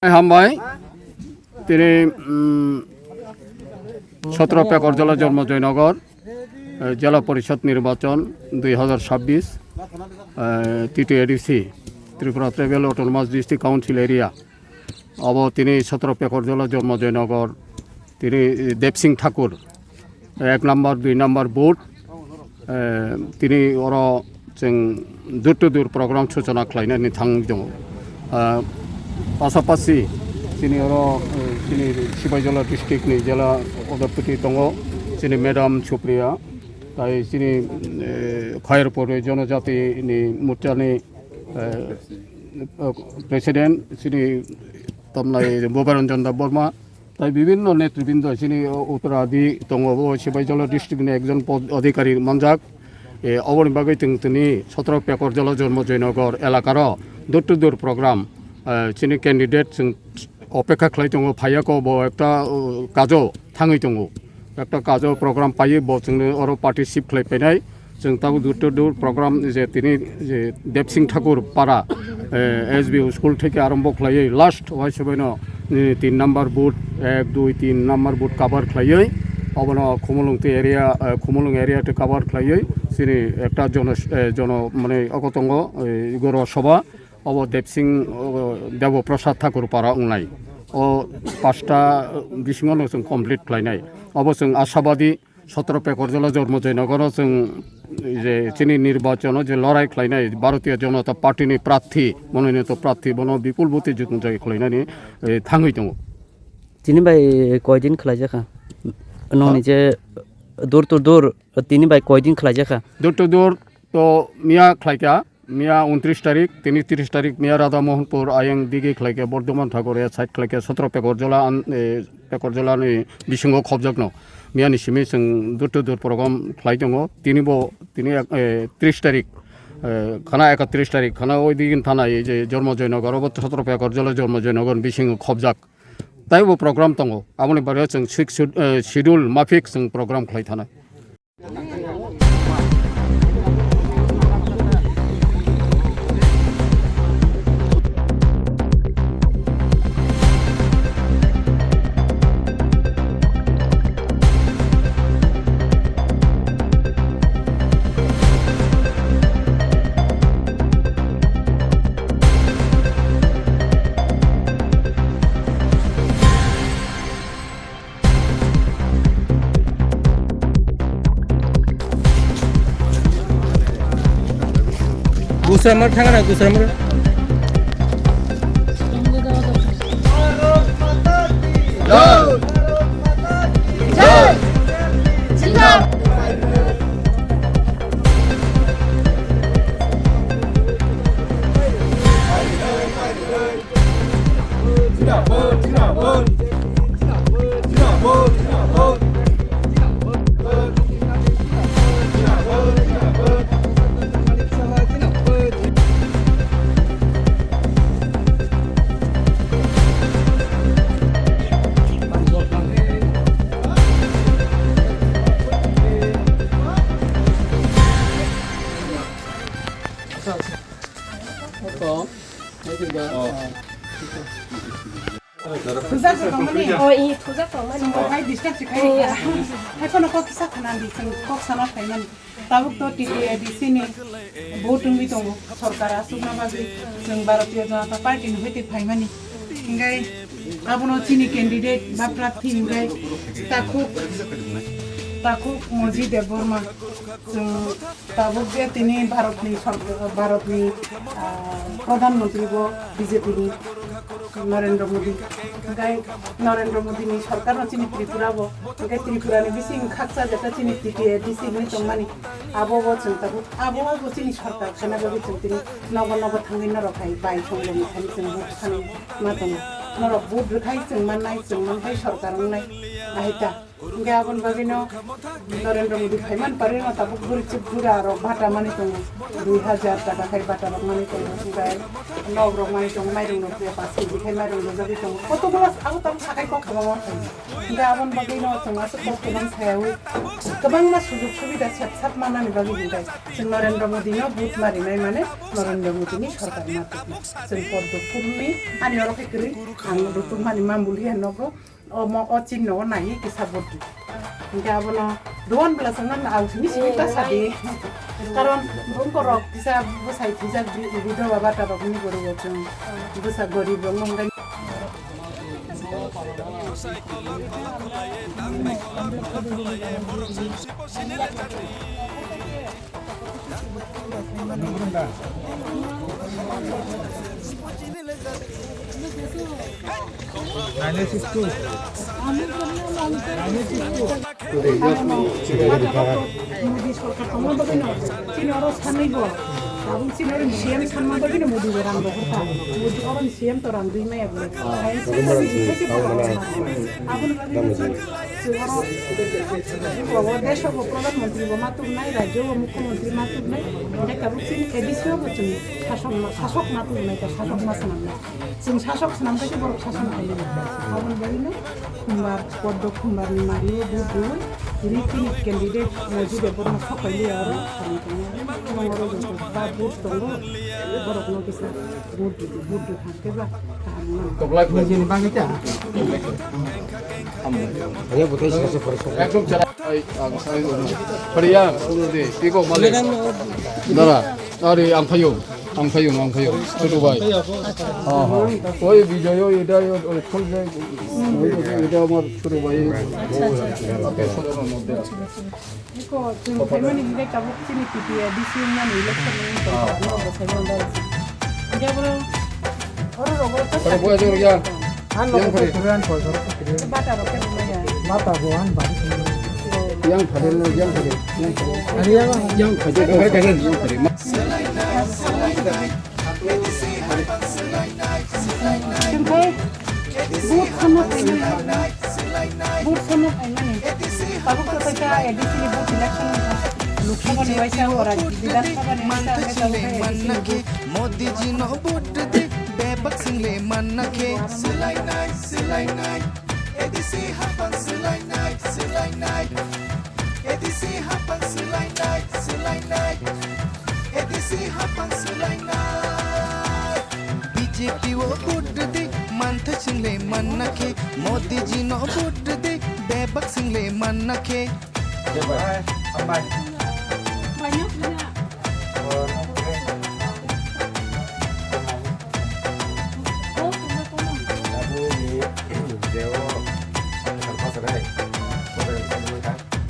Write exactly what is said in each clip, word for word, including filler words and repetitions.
Hambai, tini, mm, sotro Pekorjala Jormo Joynagar, eh, Jela Porishad Nirbachan dui hazar chabbish, eh, T T A D C, Tripura Tribal Autonomous District Council Area. Abo tini sotro Pekorjala Jormo Joynagar, tini, eh, Debsing Thakur, ek number, dui number booth, eh, tini oro chwng door to door program suchona khlainani thang tongo. Ah, pasapasi chini oro, eh, chini Sipaijala district ni jela odapati tongo, chini Madam Supriya, tai chini, eh, Khairpur Jonojati ni Morcha ni, eh, President chini tamnai Bobaranjan Debbarma, tai bibinno netribindo chini uttaradi tongo, bo Sipaijala district ni ekjon pod-, adhikari manjak. E, oboni bagwi chwng tini sotro Pekorjala Jormo Joynagar elakaro door to door program, eh, chini candidate chwng opekha khlai tongo, phaiya ko bo ekta, uh, kajo thangwi tongo, ekta kajo program paiwi bo chwngno oro participate khlai painai. Chwng tabuk door to door program je tini je Debsing Thakur para, eh, S B U school theke arombo khlaiwi last waisabaino, eh, tin number booth, ek, dui, tin number booth cover khlaiwi obono Khumulwng tei area, eh, Khumulwng area tei cover khlaiwi chini ekta jono, eh, jono mane ogo tongo, eh, Goro Sabha. Obo Debsing, obo Debo Prasad Thakur para wngnai. O pasta bisingo no chwng complete khlainai. Obo chwng ashabadi sotro Pekorjala Jormo Joynagaro chwng je chini nirbachano je lorai khlainai Bharatiya Janata Party ni prarthi, mononoito prarthi bono bipul boti jukung jai khlainani, eh, thangwi tongo. Tini bai koi din khlaijakha? Nongni je door to door tini bai koi din khlaijakha? Door to door to miya khlaikha. Miya untris tarik, tini tris tarik miya Radha Mohanpur ayang digi khlaikha Bordhoman Thakur ya side khlaikha sotro Pekorjala an, eh, Pekorjala ni bisingo khobjakno. Miya ni simi chwng door to door program khlai tongo. Tini bo, tini, eh, tris tarik, eh, khana ekatris tarik, khana oi digin thana ei je Jormo Joynagar, obo sotro Pekorjala Jormo Joynagar bisingo khobjak. Tai bo program tongo. Aboni bagwi chwng sixth sched-, eh, schedule mafik chwng program khlai thana. Gusramar thangna, Gusramar. Thujakjak tongmani. Oh, i thujakjak tongmani. Hai disturb se khai. Hai kono kok kisa khana di, chwng kok sana phaimani. Tabuk to T T A D C ni vote wngwi tongo. Sorkar aswkna bagwi chwng Bharatiya Janata Party ni hoite phaimani. Hingai abono chini candidate ba prarthi hingai Takhuk, Takhuk Moji Debbarma. Chwng Tabuk je tini Bharatni sor-, Bharatni, ah, Pradhan Mantri bo B J P ni Narendra Modi. Hingke Narendra Modi ni sorkar no chini Tripura bo, hingke Tripura ni bising khaksa jeta chini T T A D C ni tongmani. Abo bo chwng tabuk, abo bo chini sorkar khana bagwi chwng tini nogo nogo thangwi norok hai bai song rok ni thani chwng vote sani ma tongo. Norok vote rwkhai chwng mannai, chwng mankhai sorkar wngnai. Ahai ta. Hingke aboni bagwino Narendra Modi phaiman parino tabuk bwrwi chwk bura rok bata mani tongo, dui hajar taka khai bata rok mani tongo, hingke Nok rok mai tongo, mairung rok ya paanch kg khai mairung rok jagwi tongo. Koto bola abo tamo sakai kok kwbangma thai. Hingke aboni bagwi no chwng aswk kok kwbang sayawi kwbangma sujog subida sep sap manani bagwi hingke chwng Narendra Modi no vote marinai mane Narendra Modi ni sorkar ma tongkha. Chwng poddo phuruni ani oro khe kwrwi ang rutuk mani mambuli ya nogo. Omo o chinno o nai kisa bwtwi. Hingke abono dogan bwla chwngno ang simi simi ta sadi. Karon bongkorok kisa bwsai thwijak bri-, bidhoba bata rokni gorogo chwng bwsa gorib rokno hwnkhai. Modi sorkar tongma bagwi no chini oro sanwi bo. Tabuk chini oro C M sanma bagwi no Modi bo rang rohor ta. Modi oro ni C M to rang dui maya bo. Aboni bagwi no chwng oro, o desh o bo Pradhan Mantri bo ma tubunai, rajyo o Mukhyamantri ma tubunai, hingke tabuk chini A D C o bo chwng sasok ma, sasok ma tubunai, ta sasok ma swnamnai. Chwng sasok swnam khe borok sason khainai. Aboni bagwi no khumbar, poddo khumbar ni mari o vote rwi, ri tini candidate Moji Debbarma sok khainai aro. Oro joto ba vote tongo, borok no kisa vote rw, vote rw thang khe ba kaham wngmano. Nijini bagwi ta? Ekdom chara, ai, ang sai, pariya, ulo de, tiko male. Dara, ari, ang phayo. Ang phayo, ang phayo. Chutu bai. Ha, ha. Oi, Bijoy, oi, ida, oi, oi, khol de. Oi, oi, ida, amar chutu bai. Iko, chwng phaimani hingke tabuk chini T P A D C wngmani election wngmani tongkha, ano bo saimano dai. Hingke abo oro rogo ta. Oro bo ajor ya. Yang phari. Bata rok khe rwmaya. Bata bo ang bari sini. Yang phari lo, yang phari, yang phari. Ari ya, yang phari, yang phari. Chwng khe vote khamna phaimani. Vote khamna phaimani. Tabuk to kaisa A D C ni vote election wngkha. Lok Sabha ni waisa ora Bidhan Sabha ni waisa ang khe tabuk khe A D C ni vote. Modi ji no vote de, bebak sing le manna khe. Swlainai, swlainai. A D C hapang swlainai, swlainai. A D C hapang swlainai, swlainai. A D C hapang swlainai. B J P o vote de, manthai sing le manna khe. Modi ji no vote de, bebak sing le manna khe. Hambai.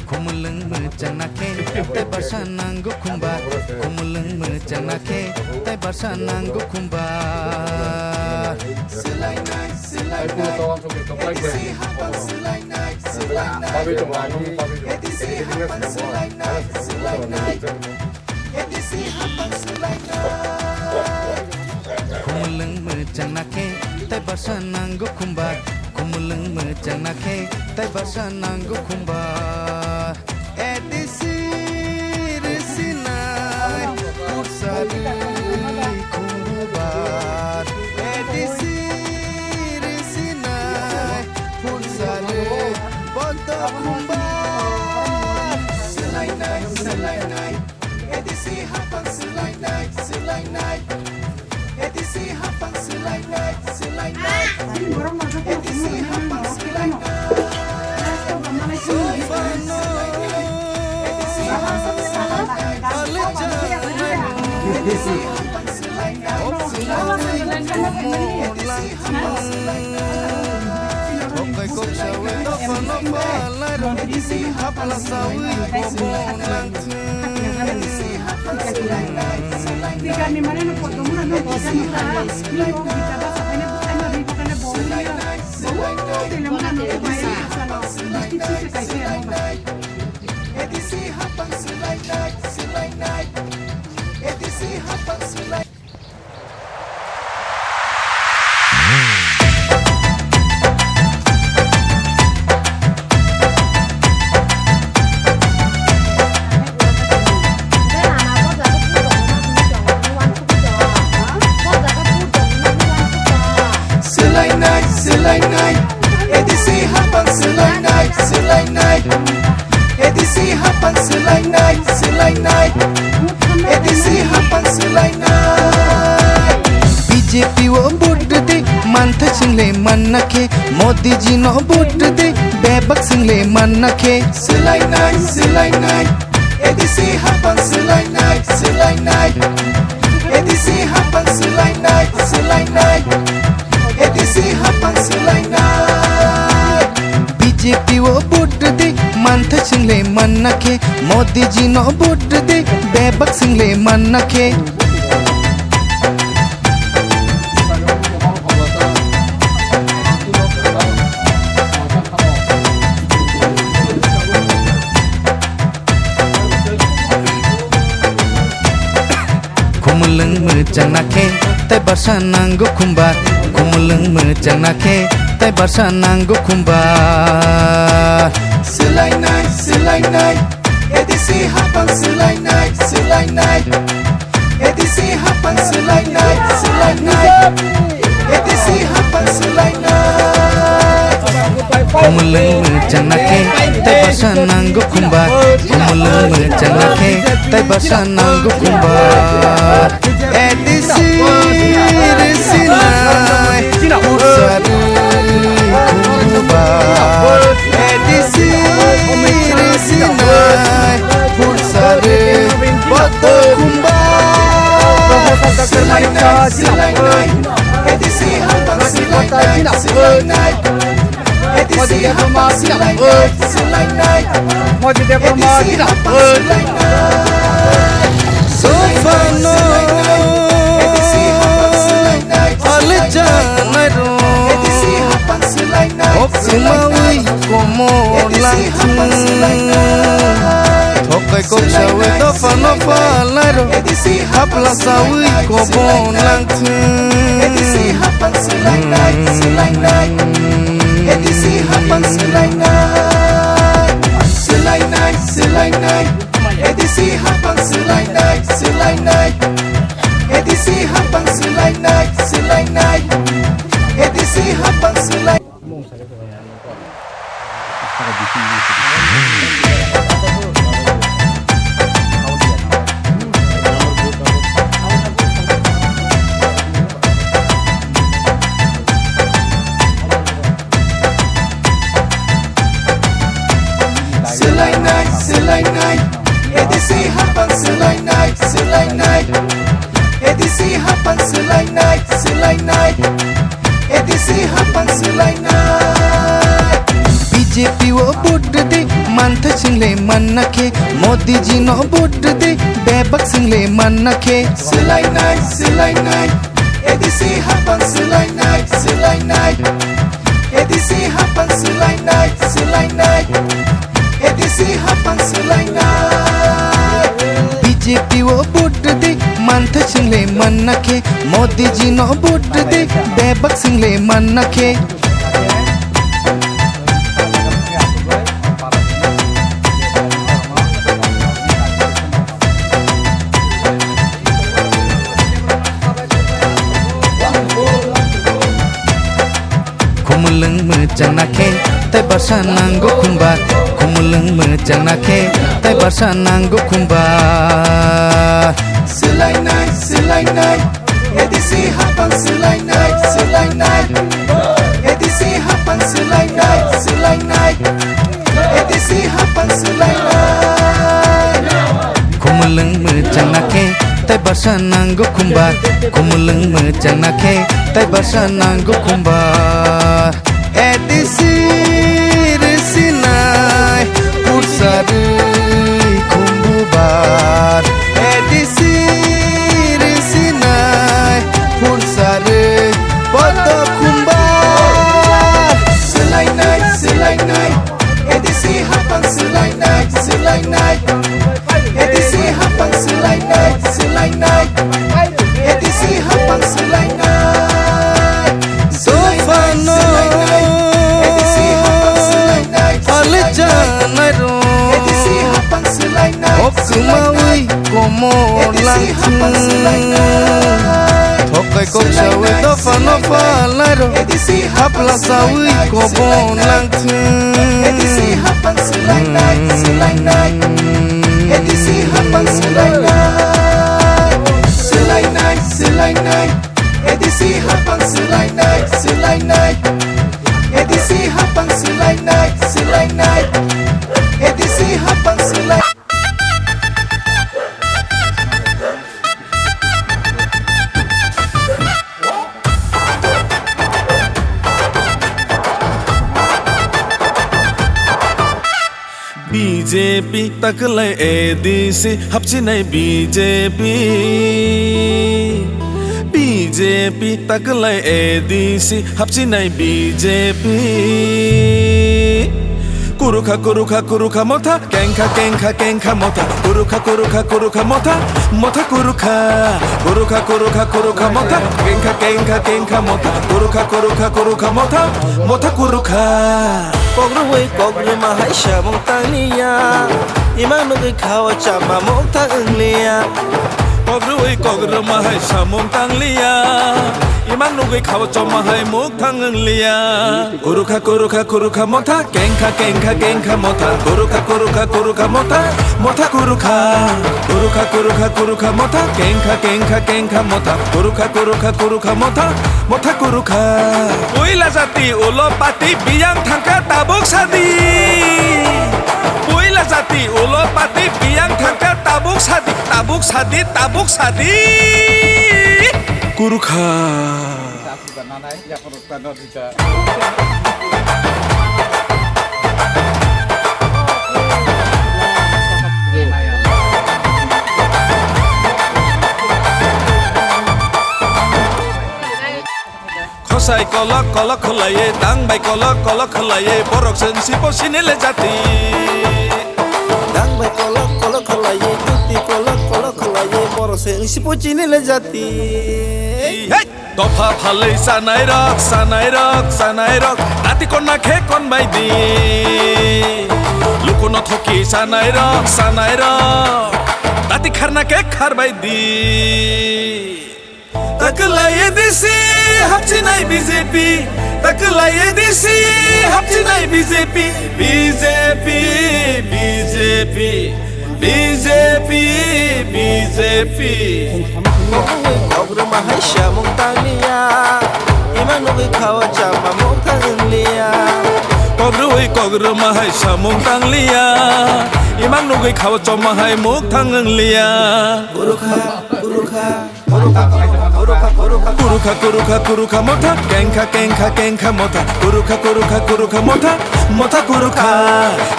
Khumulwng mwchang na khe, tei barsa nango khumba. Khumulwng mwchang na khe, tei barsa nango khumba. Swlainai, swlainai. A D C hapang swlainai, swlainai. A D C hapang swlainai, swlainai. A D C hapang swlainai. Khumulwng mwchang na khe, tei barsa nango khumba. Khumulwng mwchang na khe, tei barsa nango khumba. A D C rwsinai, pursari khumbar. A D C rwsinai, pursari boto khumbar. Swlainai, swlainai. A D C hapang swlainai, swlainai. A D C hapang swlainai, swlainai. A D C hapang swlainai. Sophano. Kale janai. A D C hapang swlainai. Okswlainai. Okai kok sawi dophano palai rok. A D C hapang swlainai. Bobo nang. Swlainai, A D C hapang swlainai, swlainai. A D C hapang swlainai, swlainai. A D C hapang swlainai. B J P o vote rwdi, manthai swngli manna khe. Modi ji no vote rwdi, bebak swngli manna khe. Swlainai, swlainai. A D C hapang swlainai, swlainai. A D C hapang swlainai, swlainai. A D C hapang swlainai. B J P o vote rwdi, manthai swngli manna khe. Modi ji no vote rwdi, bebak swngli manna khe. Khumulwng mwchangna khe, tei bwsa nango khumba. Khumulwng mwchangna khe, tei bwsa nango khumba. Swlainai, swlainai, A D C hapang swlainai, swlainai. A D C hapang swlainai, swlainai. A D C hapang swlainai. Khumulwng mwchangna khe, tei bwsa nango khumba. Khumulwng mwchangna khe, tei bwsa nango khumba. A D C rwsinai, bwsa rwi khumba. A D C rwsinai, bwsa rwi boto khumba. Swlainai, swlainai. A D C hapang swlainai, swlainai. A D C hapang swlainai, swlainai. Modi Debbarma A D C hapang swlainai. Sophano swlainai, swlainai. A D C hapang swlainai, swlainai. Alijanai ro. A D C hapang swlainai, swlainai. Oksumawi komo langthung. A D C hapang swlainai. Thokai kok sawi dopha no phalai ro. A D C hapla sawi kobon langthung. A D C hapang swlainai, swlainai. A D C hapang swlainai. Swlainai, swlainai. A D C hapang swlainai, swlainai. A D C hapang swlainai, swlainai. A D C hapang swlai- Swlainai, swlainai. A D C hapang swlainai, swlainai. A D C hapang swlainai, swlainai. A D C hapang swlainai. B J P o vote rwdi, manthai swngli manna khe. Modi ji no vote rwdi, bebak swngli manna khe. Swlainai, swlainai. A D C hapang swlainai, swlainai. A D C hapang swlainai, swlainai. A D C hapang swlainai. B J P o vote rwdi, manthai swngli manna khe. Modi ji no vote rwdi, bebak swngli manna khe. Khumulwng mwchangna khe, tei bwsa nango khumba. Khumulwng mwchangna khe, tei bwsa nango khumba. Swlainai, swlainai. A D C hapang swlainai, swlainai. A D C hapang swlainai, swlainai. A D C hapang swlainai. Khumulwng mwchangna khe, tei bwsa nango khumba. Khumulwng mwchangna khe, tei bwsa nango khumba. A D C rwsinai, pursa rwi khumbubar. A D C rwsinai, pursa rwi boto khumbar. Swlainai, swlainai. A D C hapang swlainai, swlainai. A D C hapang swlainai, swlainai. A D C hapang swlainai. Sophano swlainai, swlainai. A D C hapang swlainai, swlainai. Alijanai ro. A D C hapang swlainai, oksumawi swlainai. Komo langthung. A D C hapang swlainai. Hokai kok sawi dophano phalai rw, hapla sawi kobo nangthwng. A D C hapang swlainai, swlainai. A D C hapang swlainai. Swlainai, swlainai. A D C hapang swlainai, swlainai. A D C hapang swlainai, swlainai. A D C hapang swlai- B J P takwlai A D C hapchinai B J P. B J P takwlai A D C hapchinai B J P. Kurukha, kurukha, kurukha motha, kengkha, kengkha, kengkha motha. Kurukha, kurukha, kurukha motha, motha kurukha. Kurukha, kurukha, kurukha motha, kengkha, kengkha, kengkha motha. Kurukha, kurukha, kurukha motha, motha kurukha. Kok rwui kok rwma hai samung tanglia, imang nugui khao chama mukthang wnglia. Kok rwui kok rwma hai samung tanglia, imang nugui khao chama hai mukthang wnglia. Kurukha, kurukha, kurukha motha, kengkha, kengkha, kengkha motha. Kurukha, kurukha, kurukha motha, motha kurukha. Kurukha, kurukha, kurukha motha, kengkha, kengkha, kengkha motha. Kurukha, kurukha, kurukha motha, motha kurukha. Puila jati ulo pati biyang thangkha tabuk sadi. Puila jati ulo pati biyang thangkha tabuk sadi, tabuk sadi, tabuk sadi. Kurukha. Khosai kolok kolok khwlaiwi, tang bai kolok kolok khwlaiwi, borok chwng sipo sini le jati. Tang bai kolok kolok khwlaiwi, tuti kolok kolok khwlaiwi, borok chwng sipo chini le jati. Hey! Dopha phalwi chanai rok, chanai rok, chanai rok, ati konna khe kon bai di. Lukuno thoki chanai rok, chanai rok, ati kharna khe khar bai di. Takwlai A D C hapchinai B J P, takwlai A D C hapchinai B J P, B J P, B J P, B J P, B J P. Kok rwui kok rwma hai samung tanglia, imang nugui khao chama mukthang wnglia. Kok rwui kok rwma hai samung tanglia, imang nugui khao chama hai mukthang wnglia. Kurukha, kurukha. Kurukha, kurukha, kurukha motha, kengkha, kengkha, kengkha motha. Kurukha, kurukha, kurukha motha, motha kurukha.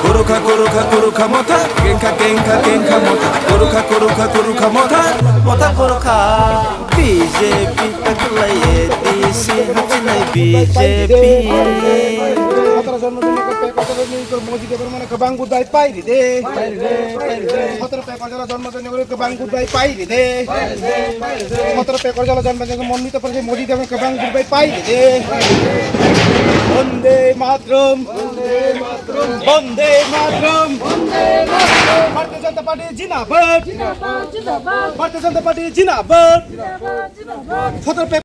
Kurukha, kurukha, kurukha motha, kengkha, kengkha, kengkha motha. Kurukha, kurukha, kurukha motha, motha kurukha. B J P takwlai A D C hapchinai B J P. Sotoro jonmo jonmo ko pek sotoro ni ko moji de mane kwbang budai pai ri de. Sotoro pek jala jonmo jonmo ko kwbang budai pai ri de. Sotoro pek jala jonmo jonmo monni to pore moji de kwbang budai pai ri de. Vande Mataram. Vande Mataram. Bharatiya Janata Party Jindabad. Bharatiya Janata Party Jindabad. Sotoro pek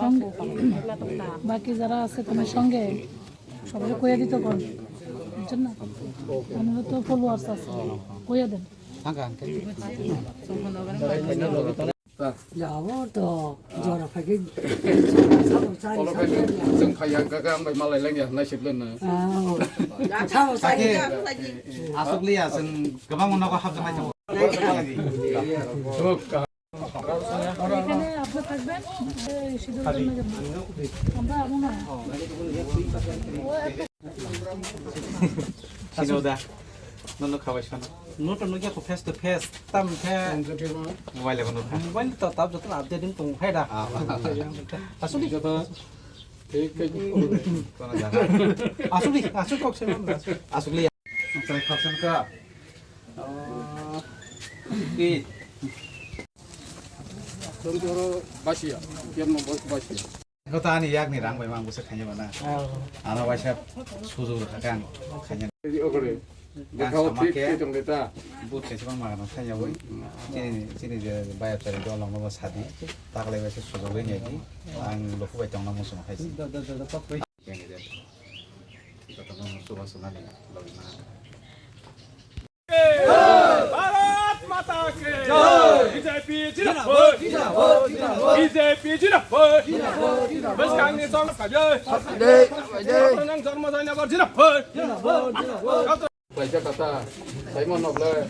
সঙ্গে। বাকি যারা আছে তোমার সঙ্গে, সবাই কইয়া দিতে পারো, বুঝছেন না? আমার তো ফলোয়ার্স আছে, কইয়া দেন। যাবো তো, জোড়া ফাঁকি। Chwng phai ya, hwnkhe ang bai malai lang ya, naisik le no. Aswk liya, chwng kwbangma nogo hapjaknai tongo. এখানে আপনি থাকবেন, এই সিঁদুর জন্য যাবেন। আমরা এমন না। Sinoda, nono khabai sano. Noto nugya ko face to face, tam khe mobile ko nukha. Mobile to tab joto update tong phai da. Asuli joto thik thik. Asuli, asuli kok se asuli. Asuli. Try khapsan ka. Ki. Chori choro basia, kiam no bos basia. Kota ani yak ni rang bai mang busa khanya bana. Ana waisa suju kha kang khanya. Di okore. Bwkhao thik thwi tong de ta. But kaisa bang magana thanya wi. Chini, chini je bayap chari dol long no sadi. Taklai bai se sujagwi nai di. Ang luku bai tongna muchung khai si. Joto no muchung sunani lobina. Bharat माता की जय। बीजेपी जिंदाबाद। बीजेपी जिंदाबाद। Bwskangni song khayo. Dei, dei. Nang jormo jaina bar जिंदाबाद। Baija kata, Simon Noble.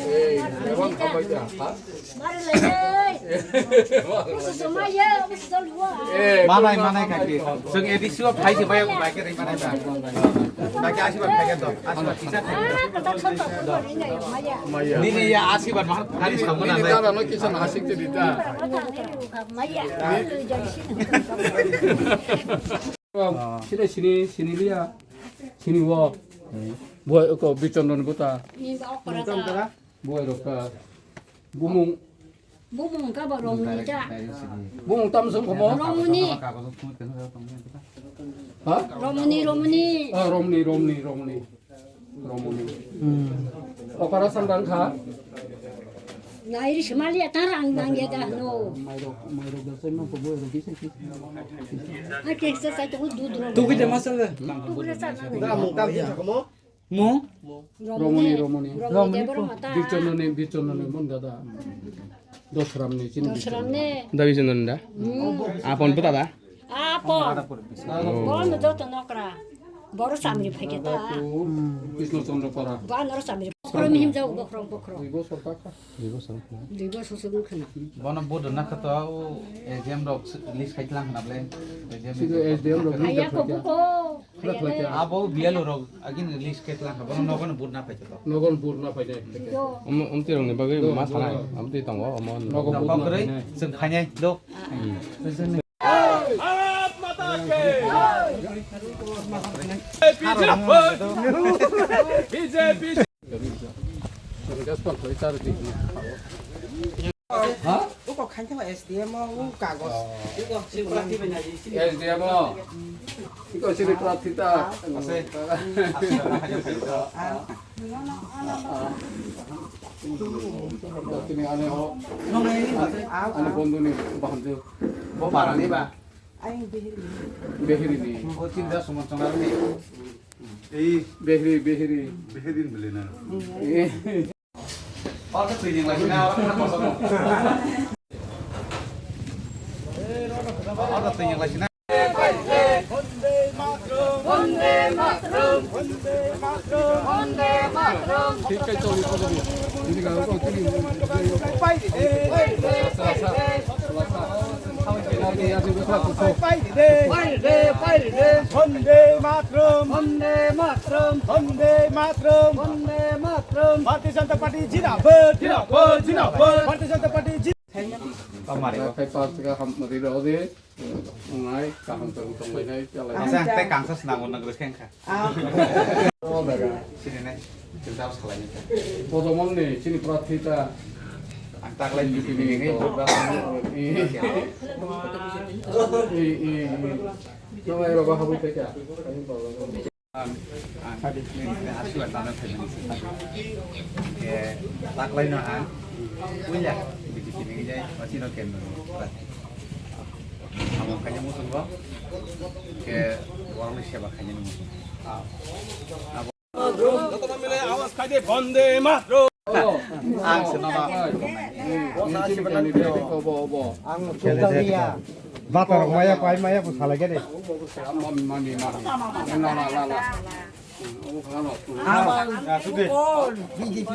Ei, Evan Kabaija, ha? Mari lai. Eh, Manai, manai kaki. Sung A D C o phai si bai, bai ke ring manai ba. Kaki asibar phai ke to, asibar kisa phai ke to. Maya. Nini ya asibar mahal kari sama na. Nini tara no kisa na asik te dita. Maya. Sini, sini, sini liya. Sini wo. Bo ko bichon non buta. Ni ba okra ta. Bo ro ka. Bumung. Bumung ka ba romuni ta. Bumung tam sung ko mo. Romuni. Ha? Romuni, romuni. Ah, romuni, romuni, romuni. Romuni. Hmm. Okra sam dang kha. Nairi semali atar ang nang ya dah no. Mairok, mairok da sai ma ko bo ro kisa kisa. Ake sa sai to dud ro. Tu kija masala. Tu kija sa na. Da mung tam kisa ko mo. Mo? Romoni, Romoni. Romoni Debra Mata. Birchondoni, Birchondoni mon dada. Dosramni chini. Dosramni. Da Birchondoni da? Hmm. Apon peta da? Apon. Oh. Bon joto nokra. Boro samri phai khe ta. Krishna Chandra Para. Ba noro samri. Bokhrom him jao bokhrom bokhrom. Dui bosor ka kha. Dui bosor. Dui bosor sugwi khna. Bono bodo na khato S D M rok list khai tlang khna ble. Sido S D M rok list khai tlang. Abo B L O rok agin list khe tlang kha, bono nogo no but na paito to. Nogo no but na painai. Omo, omtwi rokni bagwi ma sanai, omtwi tongo, omo nogo but na painai. Chwng phainai do. Ha? Uko khankhe S D M o u kagoj. S D M o. Iko sini prarthi ta. Ase. Tini ane ho. Ane bondhu ni bahamju. Bo parani ba? Ayang Beheri. Beheri ni. O chinta sumon chongar ni. Ei Beheri, Beheri. Beheri ni beli na. Eh. Bhante Mataram! Bhante Mataram! Bhante Mataram! Bharatiya Janata Party jindabad! Jindabad! Jindabad! Bharatiya Janata Party jindabad! Kamari. Khai pas ka ham mari rode. Ngai kaham tong tong bai nai chalai. Asa tei kangsa snam wngna gris kengkha. Sini nai. Jiltao salai ni. Podomon ni chini prarthi ta. Ang taklai B J P ni ngai. Eh, eh, eh. Nang ai rogo habui kha. Ang, ang, asiwat nana phaimani se. Ke, taklai no ang, puila, B J P ni jai, wasi no kendro ni. Amo kanya musungo, ke, warang ni seba kanya ni musungo. Jotono mile awas khai de, Bhante Mataram. Ang se nono. Obo, obo. Ang Sultan Miya. Batar maya pai maya bo salai gede. Mami, mami, mami. Na, na, na, na. Ang, ang, ang, B J P.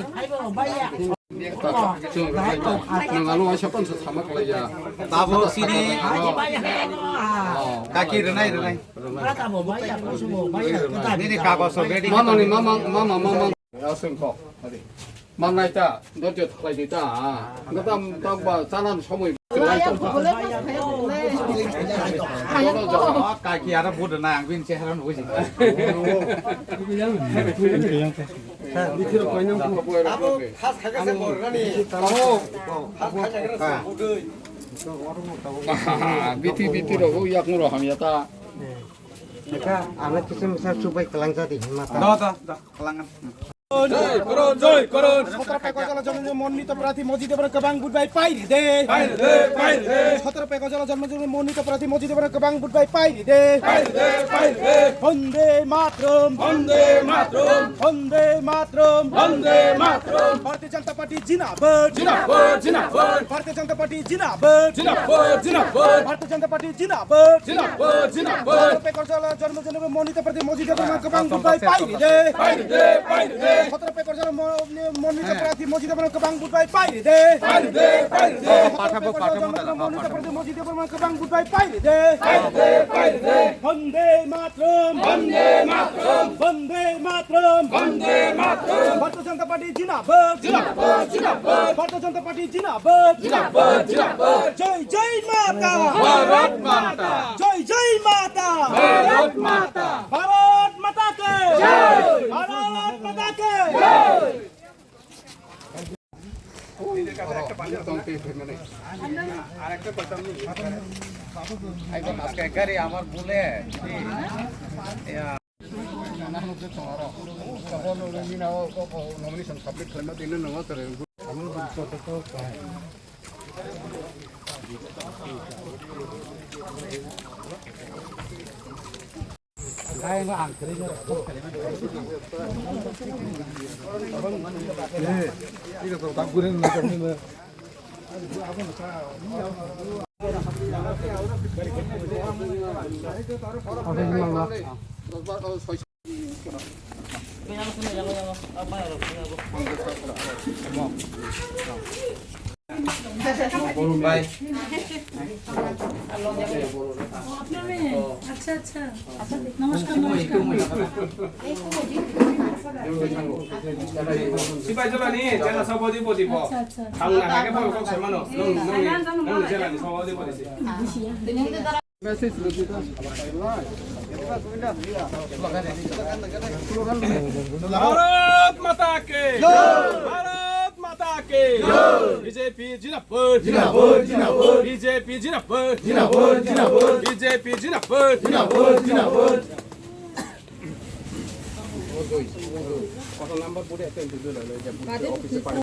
Nang alo aisa pansa sama kalai ya. Tabo sini. Oh. Kaki renai, renai. Nini kagoz ready. Mama ni mama, mama, mama. Aswng kok. Manai ta, dorje thalai di ta. Gata tak ba chanan somoi. Kaki ara bud na ang bin chehra no buji. Abo khas khaga se bor rani. Khas khaga se budui. Biti biti ro yak muro hamya ta. Eka, ano kisim sa chubai kalang jadi hima ta. Do, do, do, kalangan. জয় করুন, জয় করুন। সতেরো পে গজাল জন্ম মনোনীত প্রার্থী মজিদ দেবর কবাং বুট by pi রে দে। পাই রে দে, পাই রে দে। সতেরো পে গজাল জন্ম মনোনীত প্রার্থী মজিদ দেবর কবাং বুট বাই পাই রে দে। পাই রে দে, পাই রে দে। বন্দে মাতরম। বন্দে মাতরম। বন্দে মাতরম। বন্দে মাতরম। ভারতীয় জনতা পার্টি জিন্দাবাদ। জিন্দাবাদ, জিন্দাবাদ। ভারতীয় জনতা পার্টি জিন্দাবাদ। জিন্দাবাদ, জিন্দাবাদ। ভারতীয় জনতা পার্টি জিন্দাবাদ। জিন্দাবাদ, জিন্দাবাদ। সতেরো পে গজাল জন্ম মনোনীত প্রার্থী মজিদ দেবর কবাং বুট বাই পাই রে দে। পাই রে দে, পাই রে দে। সতেরো পে গজাল মনোনীত প্রার্থী মজিদ দেবর কবাং বুট বাই পাই রে দে। পাই রে দে, পাই রে দে। পাঠাবো, পাঠাবো, মনোনীত প্রার্থী মজিদ দেবর কবাং বুট বাই পাই রে দে। পাই রে দে, পাই রে দে। বন্দে মাতরম। বন্দে মাতরম। বন্দে মাতরম। বন্দে মাতরম। ভারতীয় জনতা পার্টি জিন্দাবাদ। জিন্দাবাদ, জিন্দাবাদ। ভারতীয় জনতা পার্টি জিন্দাবাদ। জিন্দাবাদ, জিন্দাবাদ। জয় জয় মাতা। ভারত মাতা। জয় জয় মাতা। ভারত মাতা। ভারত মাতা কে। জয়। ভারত মাতা কে। জয়। আজকে গাড়ি আমার ভুলে। Nomination submit khlaima tini nwngo kwrwi. আপনার মেয়ে? আচ্ছা, আচ্ছা। নমস্কার, নমস্কার। Sipai jolani, jela sabo di bo di bo. আচ্ছা, আচ্ছা। Ang na hake bo kok semano. Nong, nong, nong jela ni sabo di bo di si. Message lo dito. Bharat মাতা কে। ভারত মাতা কে। বিজেপি জিন্দাবাদ। জিন্দাবাদ, জিন্দাবাদ। বিজেপি জিন্দাবাদ। জিন্দাবাদ, জিন্দাবাদ। বিজেপি জিন্দাবাদ। জিন্দাবাদ, জিন্দাবাদ। কত নাম্বার বোর্ডে একটা ইন্টারভিউ হলো, এটা বুঝতে অফিসে পাঠানো।